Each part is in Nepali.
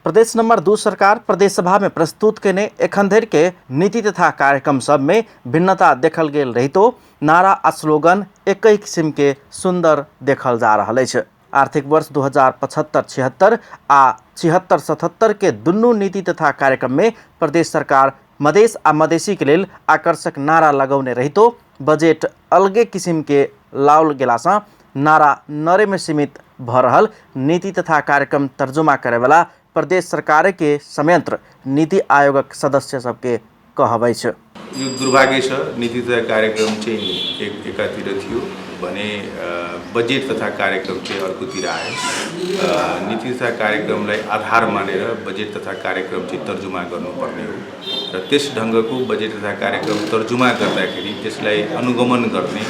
प्रदेश नंबर 2 सरकार प्रदेश सभा में प्रस्तुत केने एखन धरि के नीति तथा कार्यक्रम सब में भिन्नता देखल गेल रहितो नारा आ स्लोगन एक किसिम के सुंदर देखल जा रहल अछि। आर्थिक वर्ष 2075-76 आ 76-77 के दुनू नीति तथा कार्यक्रम में प्रदेश सरकार मधेश आ मधेसी के लेल आकर्षक नारा लगौने रहितो बजेट अलगे किसिम के लाओल गेलासँ नारा नरे में सीमित भ रहल नीति तथा कार्यक्रम तर्जुमा करे वाला प्रदेश सरकार के संयंत्र नीति आयोगक सदस्य सबके कहबै छ। यो दुर्भाग्य छ। नीति तथा कार्यक्रम चाहिँ एकातिर थियो भने बजेट तथा कार्यक्रम चाहिँ अर्कोतिर आयो। नीति तथा कार्यक्रमलाई आधार मानेर बजेट तथा कार्यक्रम चाहिँ तर्जुमा गर्नुपर्ने हो र त्यस ढङ्गको बजेट तथा कार्यक्रम तर्जुमा गर्दाखेरि त्यसलाई अनुगमन गर्ने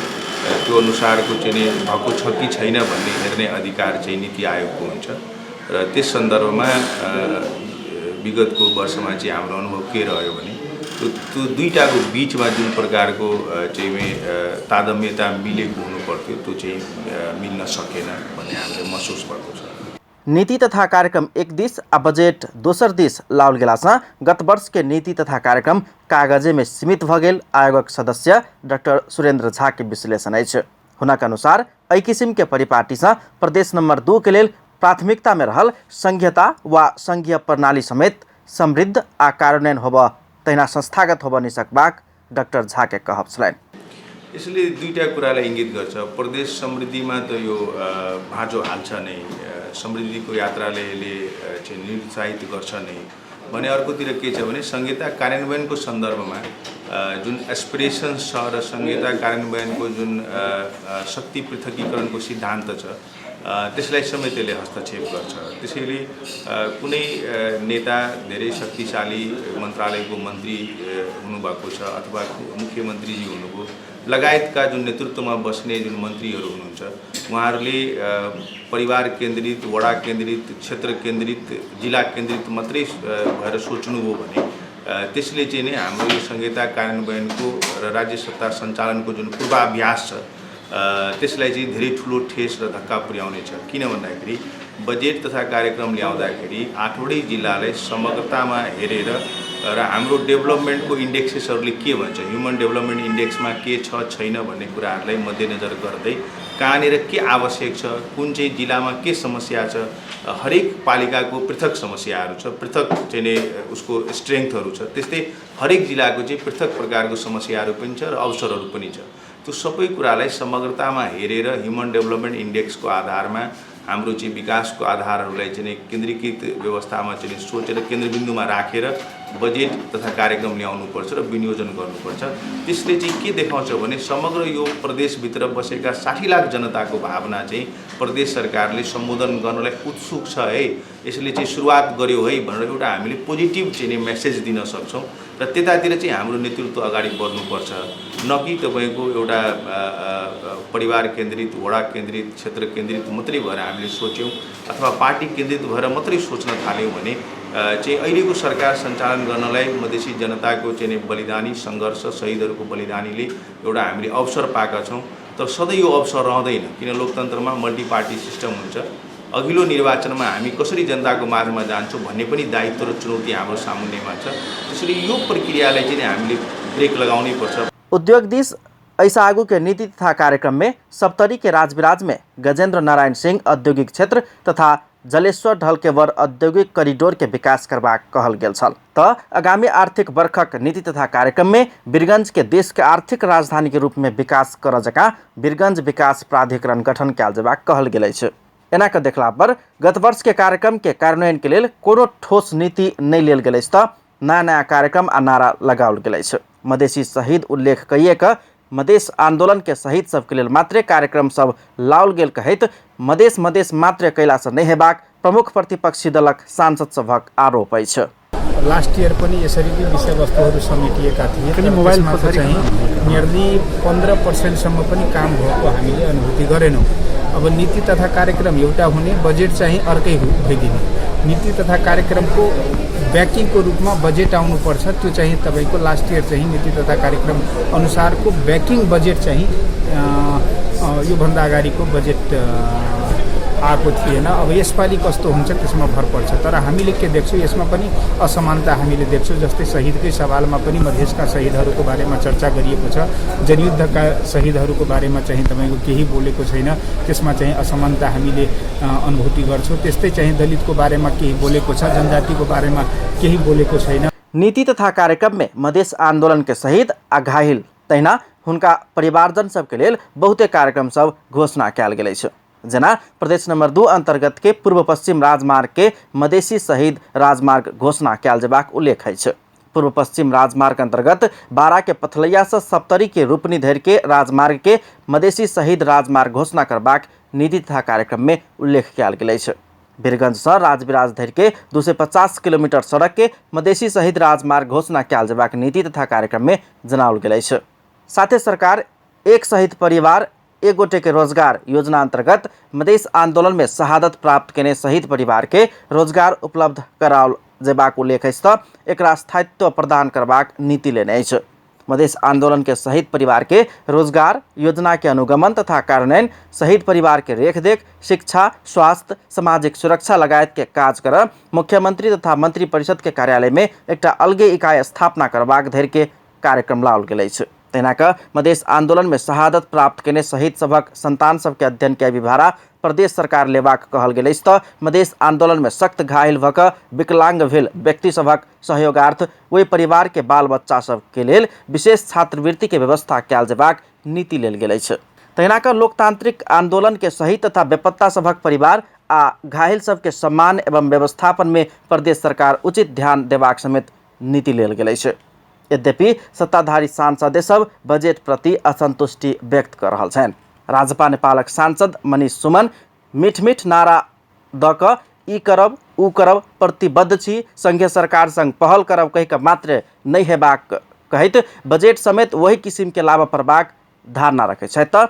त्यो अनुसारको चाहिँ भएको छ कि छैन भन्ने हेर्ने अधिकार चाहिँ नीति आयोगको हुन्छ र त्यस सन्दर्भमा विगतको वर्षमा चाहिँ हाम्रो अनुभव के रह्यो भने त्यो दुईटाको बीचमा जुन प्रकारको चाहिँ तादम्यता मिलेको हुनुपर्थ्यो त्यो चाहिँ मिल्न सकेन भन्ने हामीले महसुस भएको छ। नीति तथा कार्यक्रम एक दिस आ बजेट दोसर दिस लाओल गेलासँ गत वर्ष के नीति तथा कार्यक्रम कागजे में सीमित भ गेल आयोगक सदस्य डॉक्टर सुरेंद्र झा के विश्लेषण अछि। हुनक अनुसार एहि किसिम के परिपाटीसँ प्रदेश नंबर 2 के लेल प्राथमिकता में रहल संघीयता वा संघीय प्रणाली समेत समृद्ध आ कार्यान्वयन होब तहिना संस्थागत होब निसक्बाक डॉक्टर झा के कहब छलैन। यसले दुईटा कुरालाई इंगित गर्छ। प्रदेश समृद्धिमा त यो भाँजो हाल्छ नै, समृद्धिको यात्राले चाहिँ निरुत्साहित गर्छ नै भने अर्कोतिर के छ भने संहिता कार्यान्वयनको सन्दर्भमा जुन एस्पिरेसन्स छ र संहिता कार्यान्वयनको जुन शक्ति पृथकीकरणको सिद्धान्त छ त्यसलाई समेत त्यसले हस्तक्षेप गर्छ। त्यसैले कुनै नेता धेरै शक्तिशाली मन्त्रालयको मन्त्री हुनुभएको छ अथवा मुख्यमन्त्रीजी हुनुभयो लगायतका जुन नेतृत्वमा बस्ने जुन मन्त्रीहरू हुनुहुन्छ उहाँहरूले परिवार केन्द्रित, वडा केन्द्रित, क्षेत्र केन्द्रित, जिल्ला केन्द्रित मात्रै भएर सोच्नुभयो भने त्यसले चाहिँ नै हाम्रो यो संहिता कार्यान्वयनको र राज्य सत्ता सञ्चालनको जुन पूर्वाभ्यास छ त्यसलाई चाहिँ धेरै ठुलो ठेस र धक्का पुर्याउनेछ। किन भन्दाखेरि बजेट तथा कार्यक्रम ल्याउँदाखेरि 8वटै जिल्लालाई समग्रतामा हेरेर र हाम्रो डेभलपमेन्टको इन्डेक्सेसहरूले के भन्छ, ह्युमन डेभलपमेन्ट इन्डेक्समा के छ छैन भन्ने कुराहरूलाई मध्यनजर गर्दै कहाँनिर के आवश्यक छ, कुन चाहिँ जिल्लामा के समस्या छ, हरेक पालिकाको पृथक समस्याहरू छ, पृथक चाहिँ उसको स्ट्रेङ्थहरू छ, त्यस्तै हरेक जिल्लाको चाहिँ पृथक प्रकारको समस्याहरू पनि छ र अवसरहरू पनि छ। त्यो सबै कुरालाई समग्रतामा हेरेर ह्युमन डेभलपमेन्ट इन्डेक्सको आधारमा हाम्रो चाहिँ विकासको आधारहरूलाई चाहिँ केन्द्रीकृत व्यवस्थामा चाहिँ सोचेर केन्द्रबिन्दुमा राखेर बजेट तथा कार्यक्रम ल्याउनुपर्छ र विनियोजन गर्नुपर्छ। त्यसले चाहिँ के देखाउँछ भने समग्र यो प्रदेशभित्र बसेका 60 लाख जनताको भावना चाहिँ प्रदेश सरकारले सम्बोधन गर्नलाई उत्सुक छ है, यसले चाहिँ सुरुवात गर्यो है भनेर एउटा हामीले पोजिटिभ चाहिँ मेसेज दिन सक्छौँ र त्यतातिर चाहिँ हाम्रो नेतृत्व अगाडि बढ्नुपर्छ। न कि तपाईँको एउटा परिवार केन्द्रित, वडा केन्द्रित, क्षेत्र केन्द्रित मात्रै भएर हामीले सोच्यौँ अथवा पार्टी केन्द्रित भएर मात्रै सोच्न थाल्यौँ भने चाहिँ अहिलेको सरकार सञ्चालन गर्नलाई मधेसी जनताको चाहिँ बलिदानी सङ्घर्ष, शहीदहरूको बलिदानीले एउटा हामीले अवसर पाएका छौँ। तर सधैँ यो अवसर रहँदैन, किन लोकतन्त्रमा मल्टी पार्टी सिस्टम हुन्छ। अघिल्लो निर्वाचनमा हामी कसरी जनताको माझमा जान्छौँ भन्ने पनि दायित्व र चुनौती हाम्रो सामुन्नेमा छ। त्यसैले यो प्रक्रियालाई चाहिँ हामीले ब्रेक लगाउनै पर्छ। उद्योग दिस ऐसा आगू के नीति तथा कार्यक्रम में सप्तरी के राजविराज में गजेंद्र नारायण सिंह औद्योगिक क्षेत्र तथा जलेश्वर ढलकेवर औद्योगिक कॉरिडोर के विकास करबाक कहल गेल छल त आगामी आर्थिक वर्षक नीति तथा कार्यक्रम में वीरगंज के देश के आर्थिक राजधानी के रूप में विकास कर जका वीरगंज विकास प्राधिकरण गठन कयल जेबाक कहल गेल अछि। एना के देखला पर गत वर्ष के कार्यक्रम के कार्यान्वयन के लेल कोनो ठोस नीति नहीं लेल गेल अछि त नया नया कार्यक्रम आ नारा लगाओल गेल अछि। मधेसी शहीद उल्लेख कइएक मधेश आंदोलन के शहीद सबके लेल मात्रे कार्यक्रम सब लाओल गेल कहैत मधेश मात्रे कैलासँ नहीं हेबाक प्रमुख प्रतिपक्षी दलक सांसद सभक आरोप अछि। लास्ट इयर पनि यसरी नै विषयवस्तुहरू समेटिएका थिए। मोबाइलमा चाहिँ नियरली 15% सम्म पनि काम भएको हामीले अनुभूति गरेनौँ। अब नीति तथा कार्यक्रम एउटा हुने, बजेट चाहिँ अर्कै भइदिने। नीति तथा कार्यक्रमको ब्याकिङको रूपमा बजेट आउनुपर्छ। त्यो चाहिँ तपाईको लास्ट इयर चाहिँ नीति तथा कार्यक्रम अनुसारको ब्याकिङ बजेट चाहिँ योभन्दा अगाडिको बजेट आएको थिएन। अब यसपालि कस्तो हुन्छ त्यसमा भर पर्छ। तर हामीले के देख्छौँ, यसमा पनि असमानता हामीले देख्छौँ। जस्तै शहीदकै सवालमा पनि मधेसका शहीदहरूको बारेमा चर्चा गरिएको छ, जनयुद्धका शहीदहरूको बारेमा चाहिँ तपाईँको केही बोलेको छैन। त्यसमा चाहिँ असमानता हामीले अनुभूति गर्छौँ। त्यस्तै चाहिँ दलितको बारेमा केही बोलेको छ, जनजातिको बारेमा केही बोलेको छैन। नीति तथा कार्यक्रम में मधेश आंदोलन के शहीद आ घायल तहिना हुनका परिवारजन सबके लेल बहुते कार्यक्रम सब घोषणा कयल गेल अछि। जेना प्रदेश नंबर 2 अंतर्गत के पूर्व पश्चिम राजमार्ग के मधेसी शहीद राजमार्ग घोषणा कयल जेबाक उल्लेख अछि। पूर्व पश्चिम राजमार्ग अंतर्गत 12 के पथलैया से सप्तरी के रूपनी धरि के राजमार्ग के मधेसी शहीद राजमार्ग घोषणा करबाक नीति तथा कार्यक्रम में उल्लेख कयल गेल अछि। वीरगंज से राजविराज धरि के 250 किलोमीटर सड़क के मधेसी शहीद राजमार्ग घोषणा कयल जेबाक नीति तथा कार्यक्रम में जनाओल गेल अछि। साथै सरकार एक शहीद परिवार एक गोटे के रोजगार योजना अंतर्गत मधेश आंदोलन में शहादत प्राप्त केने शहीद परिवार के रोजगार उपलब्ध कराओल जेबाक उल्लेख अछि त एकरा स्थायित्व प्रदान करबाक नीति लेने अछि। मधेश आंदोलन के शहीद परिवार के रोजगार योजना के अनुगमन तथा कार्यान्वयन, शहीद परिवार के रेखदेख, शिक्षा, स्वास्थ्य, सामाजिक सुरक्षा लगायत के काज कर मुख्यमंत्री तथा मंत्री परिषद के कार्यालय में एकटा अलगे इकाई स्थापना करबाक धरि के कार्यक्रम लाओल गेल अछि। तहिना क मधेश आंदोलन में शहादत प्राप्त केने शहीद सबक संतान सबके अध्ययन के विभारा प्रदेश सरकार लेबाक कहल गेल अछि त मधेश आंदोलन में सख्त घायल भऽ कऽ विकलांग भेल व्यक्ति सबक सहयोगार्थ ओहि परिवार के बाल बच्चा सब के लेल विशेष छात्रवृत्ति के व्यवस्था कयल जेबाक नीति लेल गेल अछि। तहिना क लोकतांत्रिक आंदोलन के शहीद तथा बेपत्ता सबक परिवार आ घायल सबके सम्मान एवं व्यवस्थापन में प्रदेश सरकार उचित ध्यान देबाक समेत नीति लेल गेल अछि। यद्यपि सत्ताधारी सांसद सब बजेट प्रति असंतुष्टि व्यक्त कर रहल छन्। राजपा नेपालक सांसद मनीष सुमन मीठ मीठ नारा द क ई करब ऊ करब प्रतिबद्ध छी, संघीय सरकार संग पहल करब कहि कऽ मात्र नहि हेबाक कहैत बजेट समेत वही किसिम के लाभ पड़बाक धारणा रखै छथि त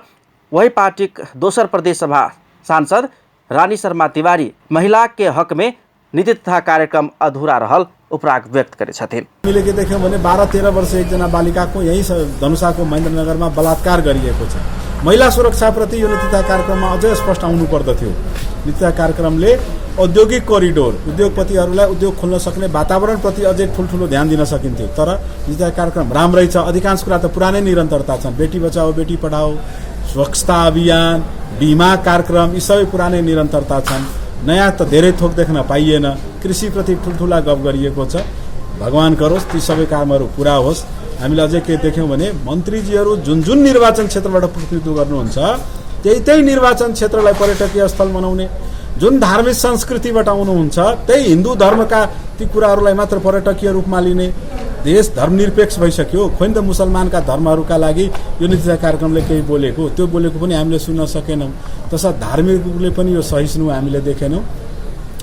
वही पार्टीक दोसर प्रदेश सभा सांसद रानी शर्मा तिवारी महिला के हक में नीति तथा कार्यक्रम अधूरा रहल उपराग व्यक्त करे छथिन। हामीले के देख्यौं भने 12-13 वर्ष एकजना बालिकाको यही धनुषाको महेन्द्रनगरमा बलात्कार गरिएको छ। महिला सुरक्षाप्रति यो नीति तथा कार्यक्रममा अझै स्पष्ट आउनु पर्दथ्यो। नीति तथा कार्यक्रमले औद्योगिक कोरिडोर, उद्योगपतिहरूलाई उद्योग खोल्न सक्ने वातावरणप्रति अझै ठुल्ठुलो ध्यान दिन सकिन्थ्यो। तर नीति तथा कार्यक्रम राम्रै छ। अधिकांश कुरा त पुरानै निरन्तरता छन्। बेटी बचाओ बेटी पढाओ, स्वच्छता अभियान, बीमा कार्यक्रम यी सबै पुरानै निरन्तरता छन्। नयाँ त धेरै थोक देख्न पाइएन। कृषिप्रति ठुल्ठुला गफ गरिएको छ। भगवान गरोस् ती सबै कामहरू पुरा होस्। हामीले अझै के देख्यौँ भने मन्त्रीजीहरू जुन जुन निर्वाचन क्षेत्रबाट प्रतिनिधित्व गर्नुहुन्छ त्यही निर्वाचन क्षेत्रलाई पर्यटकीय स्थल बनाउने, जुन धार्मिक संस्कृतिबाट आउनुहुन्छ त्यही हिन्दू धर्मका ती कुराहरूलाई मात्र पर्यटकीय रूपमा लिने। देश धर्मनिरपेक्ष भइसक्यो। खोइ त मुसलमानका धर्महरूका लागि यो नीति कार्यक्रमले केही बोलेको, त्यो बोलेको पनि हामीले सुन्न सकेनौँ। तसर्थ धार्मिक रूपले पनि यो सहिष्णु हामीले देखेनौँ।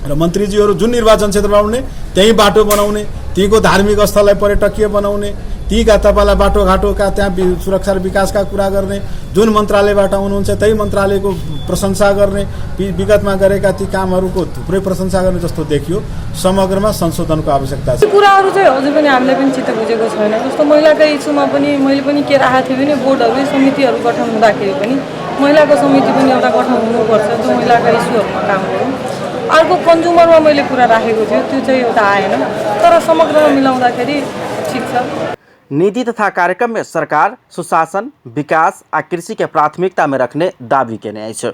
र मन्त्रीजीहरू जुन निर्वाचन क्षेत्रमा आउने त्यही बाटो बनाउने, तीको धार्मिक स्थललाई पर्यटकीय बनाउने, तीका तपाईँलाई बाटोघाटोका त्यहाँ सुरक्षा र विकासका कुरा गर्ने, जुन मन्त्रालयबाट आउनुहुन्छ त्यही मन्त्रालयको प्रशंसा गर्ने, विगतमा गरेका ती कामहरूको थुप्रै प्रशंसा गर्ने जस्तो देखियो। समग्रमा संशोधनको आवश्यकता छ। कुराहरू चाहिँ अझै पनि हामीले पनि चित्त बुझेको छैन। जस्तो महिलाका इस्युमा पनि मैले पनि के राखेको थिएँ भने बोर्डहरू समितिहरू गठन हुँदाखेरि पनि महिलाको समिति पनि एउटा गठन हुनुपर्छ जो महिलाका इस्युहरूमा काम गरौँ। अर्को कन्ज्युमरमा मैले कुरा राखेको थियो त्यो चाहिँ एउटा आएन। तर समग्रमा मिलाउँदाखेरि ठिक छ। नीति तथा कार्यक्रम में सरकार सुशासन, विकास आ कृषि के प्राथमिकता में रखने दावी केने अछि।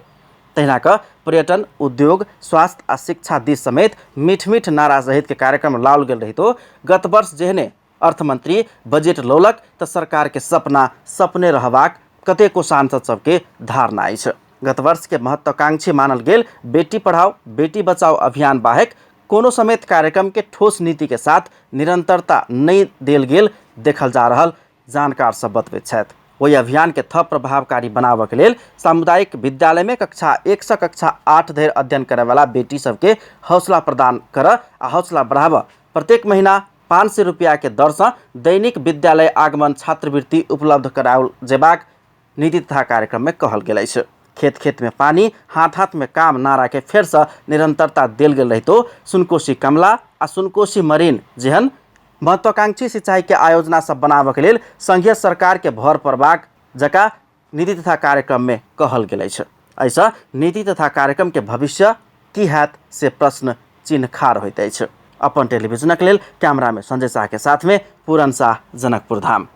तहिना क पर्यटन, उद्योग, स्वास्थ्य आ शिक्षा दिस समेत मीठ मीठ नारा सहित के कार्यक्रम लाओल गेल रही तो गत वर्ष जेहने अर्थमंत्री बजेट लौलक त सरकार के सपना सपने रहबाक कतेको सांसद सबके धारणा अछि। गत वर्ष के महत्वाकांक्षी मानल गेल बेटी पढ़ाओ बेटी बचाओ अभियान बाहेक कोनो समेत कार्यक्रम के ठोस नीति के साथ निरंतरता नहीं देल गेल देखल जा रहल जानकार सब बतबैत छथि। वही अभियान के थप प्रभावकारी बनाबऽ के लेल सामुदायिक विद्यालय में कक्षा 1 से कक्षा 8 धरि अध्ययन करे वाला बेटी सबके हौसला प्रदान कर आ हौसला बढ़ाबऽ प्रत्येक महीना 500 रुपया के दर से दैनिक विद्यालय आगमन छात्रवृत्ति उपलब्ध कराओल जेबाक नीति तथा कार्यक्रम में कहल गेल अछि। खेत खेत में पानी, हाथ हाथ में काम नारा के फेर से निरंतरता देल गेल रही तो सुनकोशी कमला आ सुनकोशी मरीन जेहन महत्वाकांक्षी सिंचाई के आयोजना सब बनाबऽ के लेल संघीय सरकार के भर पड़बाक जका नीति तथा कार्यक्रम में कहल गेल अछि। ऐसा नीति तथा कार्यक्रम के भविष्य की हैत से प्रश्न चिन्ह खार होते। अपन टेलीविजन के लेल कैमरा में संजय शाह के साथ में पूरन शाह, जनकपुर धाम।